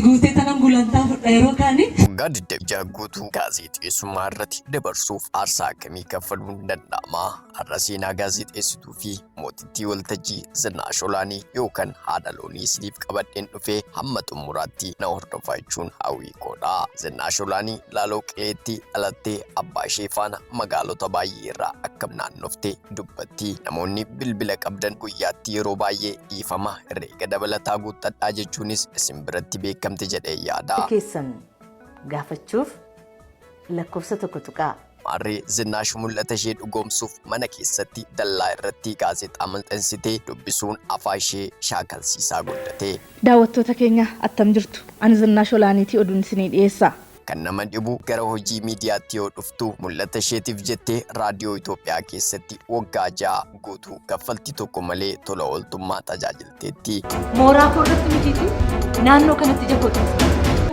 Itti guutee tanan gulantaa fudha yeroo kaani. Waggaa 26 guutuu gaazexeessummaa irratti dabarsuuf aarsaa akkamii kaffaluun danda'ama? Har'a seenaa gaazexeessituu fi mootittii waltajjii Zinnaash Olaanii yookaan haadha loonii isiniif qabadheen dhufee hamma xumuraatti na hordofaa jechuun hawwii koodha. Zinnaash Olaanii Laaloo Qileetti dhalattee abbaa ishee faana magaalota baay'ee irraa akka naannofte dubbatti. Namoonni bilbila qabdan guyyaatti yeroo baay'ee dhiifama herreega dabalataa guuttadhaa jechuunis isin biratti beekamte jedhee yaada. Keessan gaafachuuf lakkoofsa 1 tuqaa. Maarree Zinnaash mul'ata ishee dhugoomsuuf mana keessatti dallaa irratti gaazexaa maxxansitee dubbisuun afaa ishee shaakalsiisaa guddate. Daawwattoota keenya attam jirtu? Ani Zinnaash Olaaniitii oduun isinii dhiyeessa. Kan nama dhibu gara hojii miidiyaatti yoo dhuftu mul'ata isheetiif jettee Raadiyoo Itoophiyaa keessatti waggaa 6 guutuu kaffaltii tokko malee tola ooltummaa tajaajilteetti. Mooraa koo irratti mitiitii naannoo kanatti ija koo cimsite.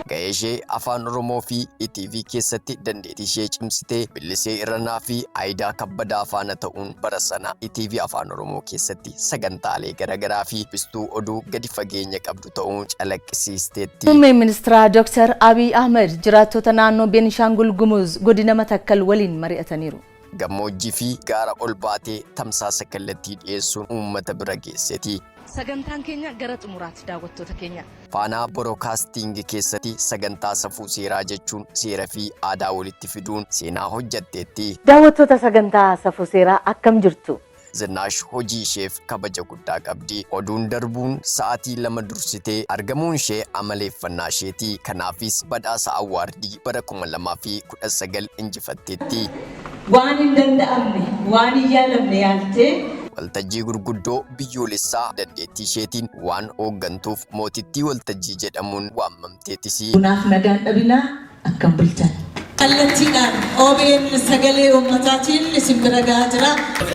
Gahee ishee Afaan Oromoo fi ETV keessatti dandeettii ishee cimsitee Billisee Irranaa fi Ayidaa Kabbadaa faana ta'uun bara sana ETV Afaan Oromoo keessatti sagantaalee garaagaraa fi dubbistuu oduu gadi fageenya qabdu ta'uun calaqqisiisteetti. Muummeen Ministiraa Dooktar Abiy Ahimad jiraattota naannoo Beenishaangul Gumuz godina Matakkal waliin mari'ataniiru. Gammoojjii fi gaara ol baatee tamsaasa kallattii dhiyeessuun uummata bira geesseti. Sagantaan keenya gara xumuraati daawwattoota keenya. Faanaa Borokaastiingi keessatti sagantaa safuu seeraa jechuun seera fi aadaa walitti fiduun seenaa hojjetteetti. Daawwattoota sagantaa safuu seeraa akkam jirtu? Zinnaash hojii isheef kabaja guddaa qabdi. Oduun darbuun sa'aatii 2 dursitee argamuun ishee amaleeffannaa isheeti. Kanaafis badhaasa awwaardii bara 2019 injifatteetti. Waan hin danda'amne, waan hin yaalamne yaaltee. Waltajjii gurguddoo biyyoolessaa dandeettii isheetiin waan hooggantuuf mootittii waltajjii jedhamuun waamamteetis. Bunaaf nagaan dhabinaa akkam bultan. Kallattiidhaan obn Sagalee Uummataatiin isin bira gahaa jira.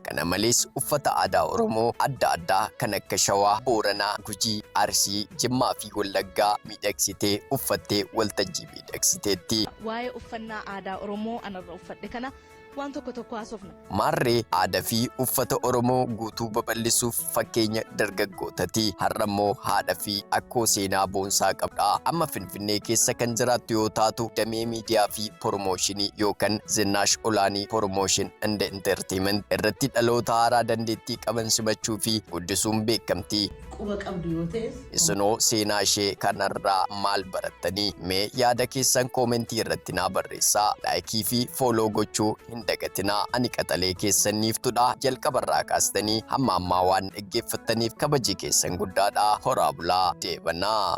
Kana malees uffata aadaa Oromoo adda addaa kan akka Shawaa, Booranaa, Gujii, Arsii, Jimmaa fi Wallaggaa miidhagsitee uffattee waltajjii miidhagsiteetti. Waa'ee uffannaa aadaa Oromoo anarra uffadhe kana waan tokko tokko haasofna. Maarree aadaa fi uffata Oromoo guutuu babal'isuuf fakkeenya dargaggootati. Har'ammoo haadha fi akkoo seenaa boonsaa qabdha. Amma Finfinnee keessa kan jiraattu yoo taatu damee miidiyaa fi pormooshinii yookan Zinnaash Olaanii Promotion and Entertainment irratti dhaloota haaraa dandeettii qaban simachuu fi guddisuun beekamti. Quba qabdu yoo ta'es. Isinoo seenaa ishee kanarraa maal barattanii? Mee yaada keessan koomentii irratti naa barreessaa. Laayikii fi fooloo gochuu hin dagatinaa. Ani qaxalee keessan niiftudha. Jalqabarraa kaastanii hamma ammaa waan dhaggeeffattaniif kabaji keessan guddaadha. Horaa bulaa deebanaa.